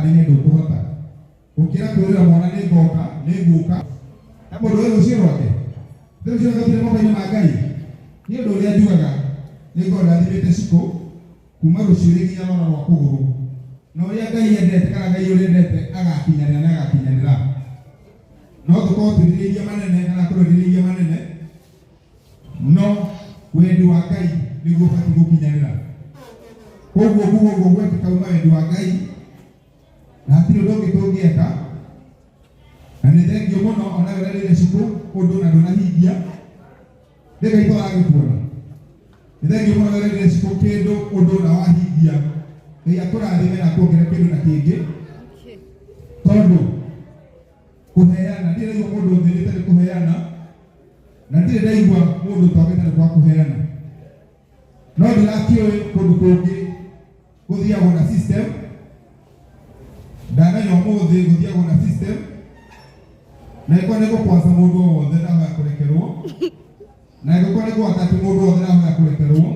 Ũtarathime ndũkũhota. Gũkĩra kwĩrĩra mwana nĩ ngoka, nĩ ngũka. He mũndũ ũĩ rũciũ rwake? Nĩ rũciũ rwake rũtirĩ moko-inĩ ma Ngai. Niĩ ũndũ ũrĩa njugaga nĩ ngorwo ndathimĩte Shiko kuma rũcuĩrĩ nginya rwara rwa kũgũrũ. Na ũrĩa Ngai endete kana Ngai ũrĩa endete agakinyanĩra nĩ agakinyanĩra. No tũkorwo twĩrirĩirie manene kana tũrĩrĩirie manene no wendi wa Ngai nĩguo ũbatiĩ gũkinyanĩra. Koguo kuga ũguo gwekĩka uma wendi wa Ngai na hatirĩ ũndũ ũngĩ tũngĩeka na nĩ thengio mũno ona we ũrerĩire cukũ ũndũ na ndũnahingia nĩ Ngai twaragĩkuona. Nĩ thengio mũno we ũrerĩire cukũ kĩndũ ũndũ na wahingia. Ngai akũrathime na akuongerere kĩndũ na kĩngĩ tondũ kũheana ndirĩ ndaigua mũndũ ũthĩnĩte nĩ kũheana na ndirĩ ndaigua mũndũ ũtongete nĩ kwa kũheana no ndirakĩũĩ kũndũ kũngĩ gũthiagwo na system ndamenya ũmũthĩ gũthiagwo na system na ĩkorwo nĩ gũkwaca mũndũ o wothe ndahoya kũrekerwo na ĩngĩkorwo nĩ gwataki mũndũ wothe ndahoya kũrekerwo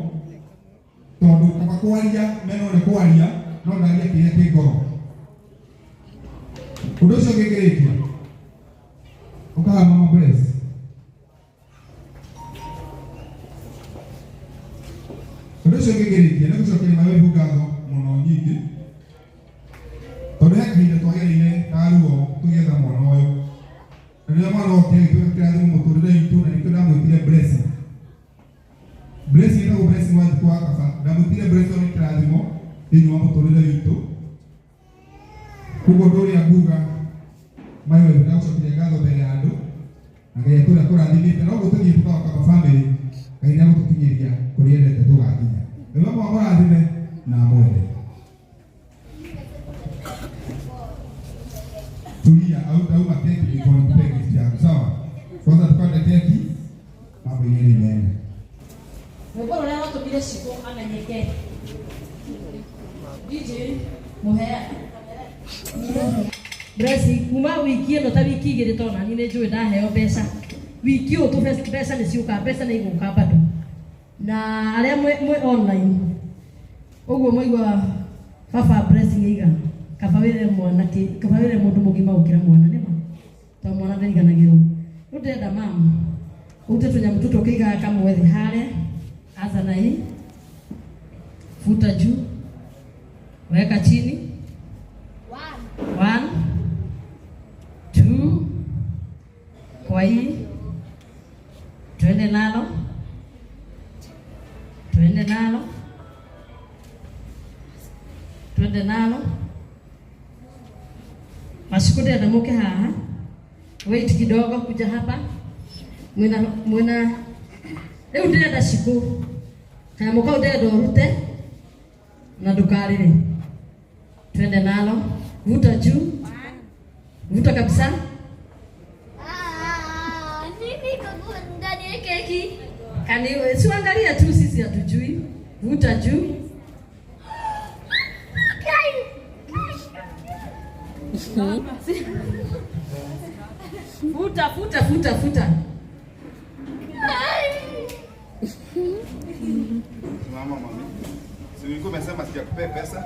tondũ kaba kwaria meno nĩ kwaria no ndaria kĩrĩa kĩ ngoro ũndũ ũcio ũngĩ ngĩrĩkia ũkaha mama bless ũndũ ũcio ũngĩ ngĩrĩkia nĩ gũcokeria mawebu ngatho mũno nyingĩ tondũ he kahinda twagereire ka ruo tũgĩetha mwana ũyũ na rĩrĩa mwana okire agĩtuĩka kĩrathimo mũtũrĩre witũ na nĩkĩo ndamwĩtire blessing blessing ĩtagwo blessing wa thikũ wa kaba ndamwĩtire blessing nĩ kĩrathimo thĩinĩ wa mũtũrĩre witũ koguo ũndũ ũrĩa nguga mayo ndagũcokeria ngatho mbere ya andũ na Ngai atũrĩa kũrathimĩte no ũguo tũthiĩ tũkawa kaba family Ngai nĩ agũtũkinyĩria kũrĩa endete tũgakinya Ngai wakwa amũrathime na amwende tulia au tauma keki before nikupe gift yangu sawa kwanza tukate keki mambo yenyewe imeenda Rwĩmbo rũrĩa rwatũmire Shiko amenyeke. DJ Mũhea. Blessing kuma wiki ĩno ta wiki igĩrĩ tondũ nani nĩ njũĩ ndaheo mbeca wiki ũyũ tũ mbeca nĩ ciũka mbeca nĩ igũka bado na arĩa mwĩ online ũguo mwaigua baba Blessing aiga kaba wĩre mwanake kaba wĩre mũndũ mũgima gũkĩra mwana nĩma tondũ mwana ndariganagĩrwo rĩu ndĩrenda mam ũrute tũnyamũ tũtũ ũkĩigaga kamwe thĩ harĩa anza na hii futa juu weka chini one two kwa hii twende nalo twende nalo twende nalo Mashiko ndĩrenda mũke haha wait kidogo kuja hapa mwena mwena rĩu ndĩrenda Shiko kanyamũ kau ndĩrenda ũrute na ndũkarĩre twende nalo vuta juu vuta kabisa Ah, nini iko ndani ya keki? Kani, si angalia tu, sisi hatujui. Vuta juu. Kai. Futa, futa, futa, futa. Simama mami. Si ulikuwa umesema sijakupea pesa?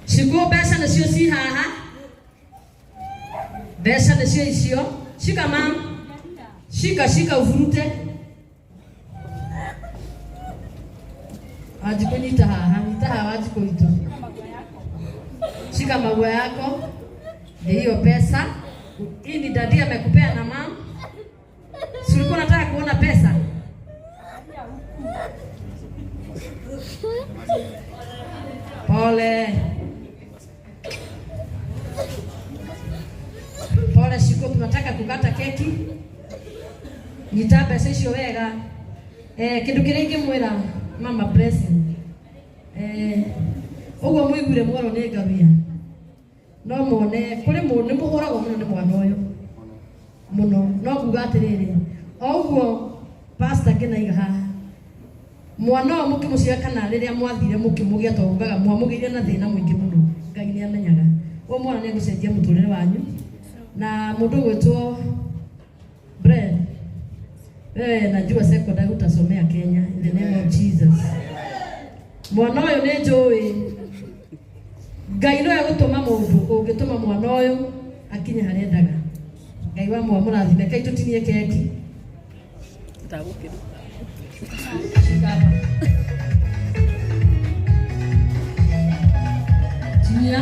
Shiko mbeca nacio ci haha. Mbeca nacio icio. Shika mam. Shika, shika uvurute. Wanjikũ nyita haha, nyita haha Wanjikũ itũ. Shika maua yako. Ndio hiyo pesa. Hii ni daddy amekupea na mam. Si ulikuwa unataka kuona pesa? Pole. Pole Shiko, tunataka kukata keki. Nyita mbeca icio wega. Eh, kindu kiria ingimwira mama blessing. Eh, uguo muiguire mworo nĩ ngawia. No muone kuri mũndũ nĩ mũhũragwo mũno nĩ mwana ũyũ mũno no kuga atĩrĩrĩ o ũguo pastor ngĩnaiga haha mwana ũyũ mũkĩmũciara kana rĩrĩa mwathire mũkĩmũgĩa tondũ ugaga mwamũgĩire na thĩna mũingĩ mũno Ngai nĩ amenyaga ũyũ mwana nĩ egũcenjia mũtũrĩre wanyu na mũndũ ũgwĩtwo Brad wewe najua secondary utasomea Kenya in the name of Jesus mwana ũyũ nĩ njũĩ Ngai no egũtũma mũndũ ũngĩtũma mwana ũyũ akinye harĩa endaga. Ngai wa mũrathime kai tũtinie keki. Shika hapa. Tinia.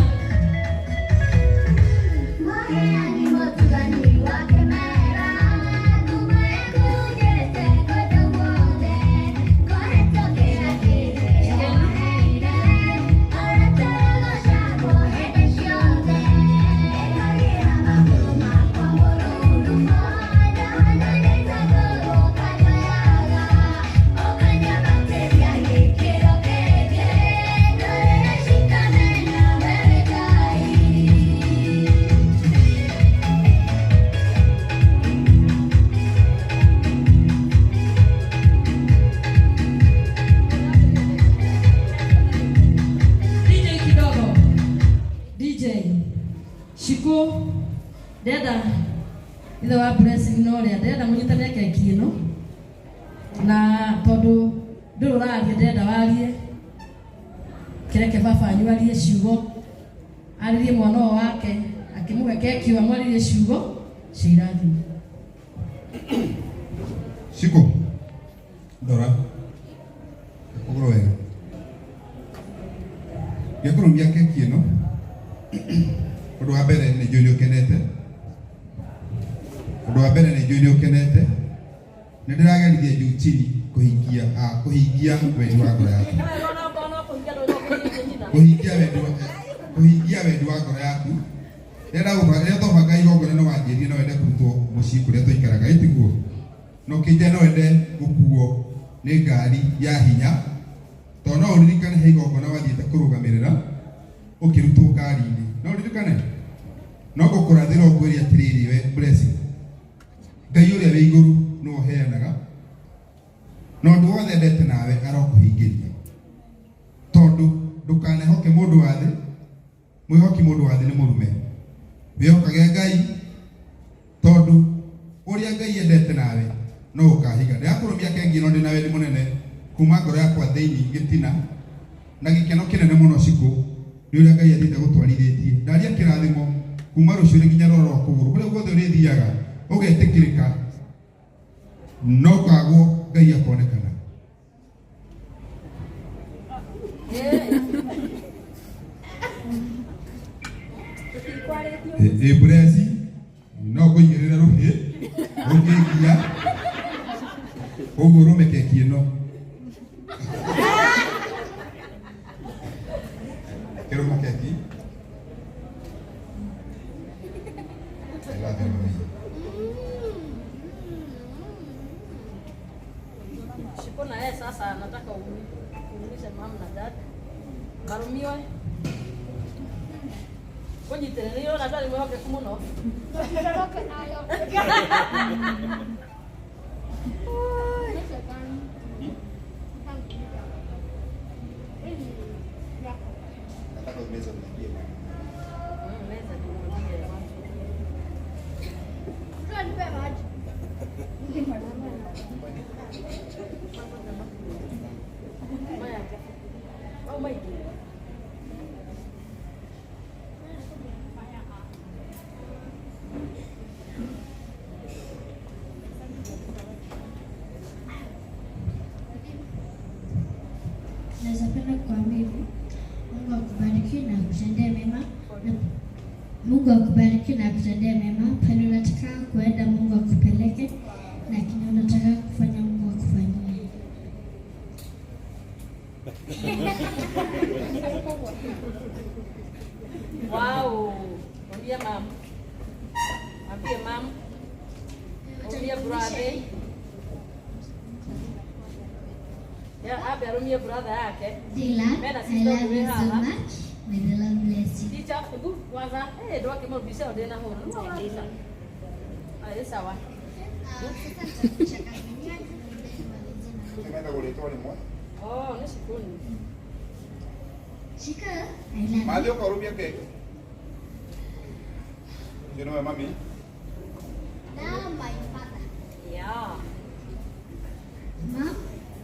DJ kidogo. DJ Shiko ndenda ithe wa Blessing no ria ndenda munyitane keki ino na tondu nduru urarie ndenda warie kireke baba anyu arie ciugo aririe mwana ũyũ wake akimuhe keki ũyũ amwaririe ciugo cia irathimo. Shiko ndora kũgũrũ wega ngĩkũrũmia keki ĩno ũndũ wa mbere nĩ njũĩ nĩ ũkenete ũndũ wa mbere nĩ njũĩ nĩ ũkenete nĩ ndĩrageririe juu chini kũhingia kũhingia wendi wa ngoro yaku kũhingia wendi wa ngoro yaku rĩrĩa rĩrĩa twabanga igongona no wanjĩrire no wende kũrutwo mũciĩ kũrĩa tũikaraga ĩtiguo na ũkĩnjĩra no wende gũkuo nĩ ngari ya hinya tondũ no ũririkane he igongona wathiĩte kũrũgamĩrĩra ũkĩrutwo ngari-inĩ no ũririkane no ngũkũrathĩra ũngwĩre atĩrĩrĩ we Blessing Ngai ũrĩa wĩ igũrũ nĩwe ũheanaga na ũndũ wothe endete nawe arokũhingĩria tondũ ndũkanehoke mũndũ wa thĩ mwĩhoki mũndũ wa thĩ nĩ mũrume wĩhokage Ngai tondũ ũrĩa Ngai endete nawe no ũkahinga ndĩrakũrũmia kengi ĩno ndĩna wendi mũnene kuma ngoro yakwa thĩinĩ gĩtina na gĩkeno kĩnene mũno Shiko nĩ ũrĩa Ngai athiĩte gũtwarithĩtie ndaria kĩrathimo kuma rũciũ nginya rwaro rwa kũgũrũ kũrĩa guothe ũrĩthiaga ũgetĩkĩrĩka no kagwo Ngai akonekana. Ĩ Blessing no ngũigĩrĩre rũhĩ ũngĩngia ũguo ũrũme keki ĩno kĩrũma keki. I love you, mami. Shiko na yeye sasa nataka uumishe mama na dad marumiwe kũnyitĩrĩra iyo na ndari mwĩhokeku mũno. Nataka meza uniambie mama. Meza tuongee. Maya. Oh my God. Naweza penda kuambia hivi, Mungu akubariki na akutendee mema. Na Mungu akubariki na akutendee mema. Pale unataka kuenda Mungu akupeleke, na kile unataka kufanya Mungu akufanyie. Wow. Mwambie mam. Mwambie mam. Mwambie brother. Yeah, abe arumie brother yake. Dylan, Mena I sister love you so haha. much. May the Lord bless you. Teacher, hebu kwanza eh ndo akimrudisha ndena horo. Aye sawa. Tumeenda kũrĩtwo rĩmwe. Oh, ni shikuni. Shika, I love you. Mathi ũkarũmia keki. Ũcio nĩwe mami. Now my father. Yeah. Mom,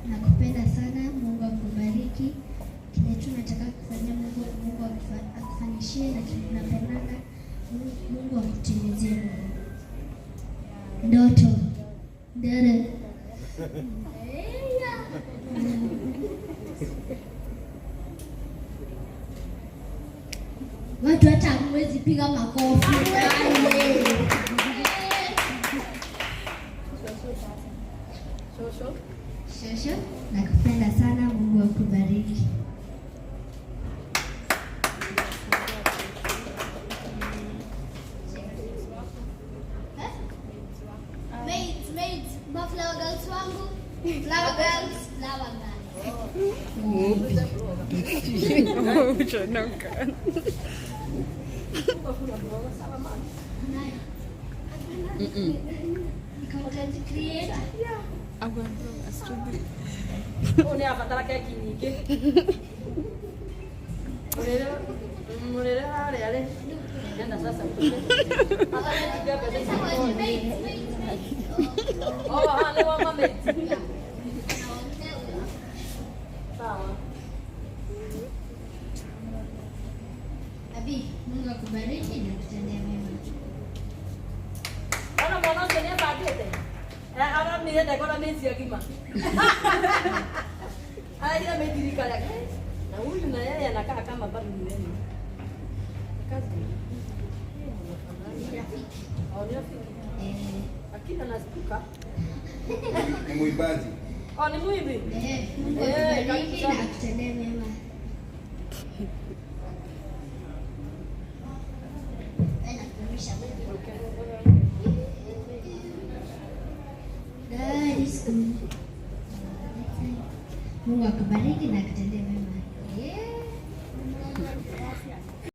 nakupenda sana. Mungu akubariki. Kile tunataka kufanya Mungu akufanyie. akufanishie na kitu unapendanga. Mungu akutimizie ndoto. Ndere. Watu hata hamwezi piga makofi. Shosho, nakupenda sana, Mungu akubariki. Maids, ma flower girls wangu. Flower girls, flower girls. Content creator. Ũyũ abatara keki nyingĩ. Mũrĩre harĩa rĩ. Nenda sasa. Oh, nĩ wa mamates. Sawa. Abi, Mungu akubariki na kutendea mema. Ona mwana ũcio nĩ abangĩte. Aramire ndekora mĩci agima. Aragira mĩtirika yake. Na huyu na yeye anakaa kama bado ni wenu. Kazi. Oh, ni rafiki. Lakini anastuka. Ni mwimbaji. Oh, ni mwimbi. Mungu akubariki na akutendee mema. God is good. Mungu akubariki na akutendee mema.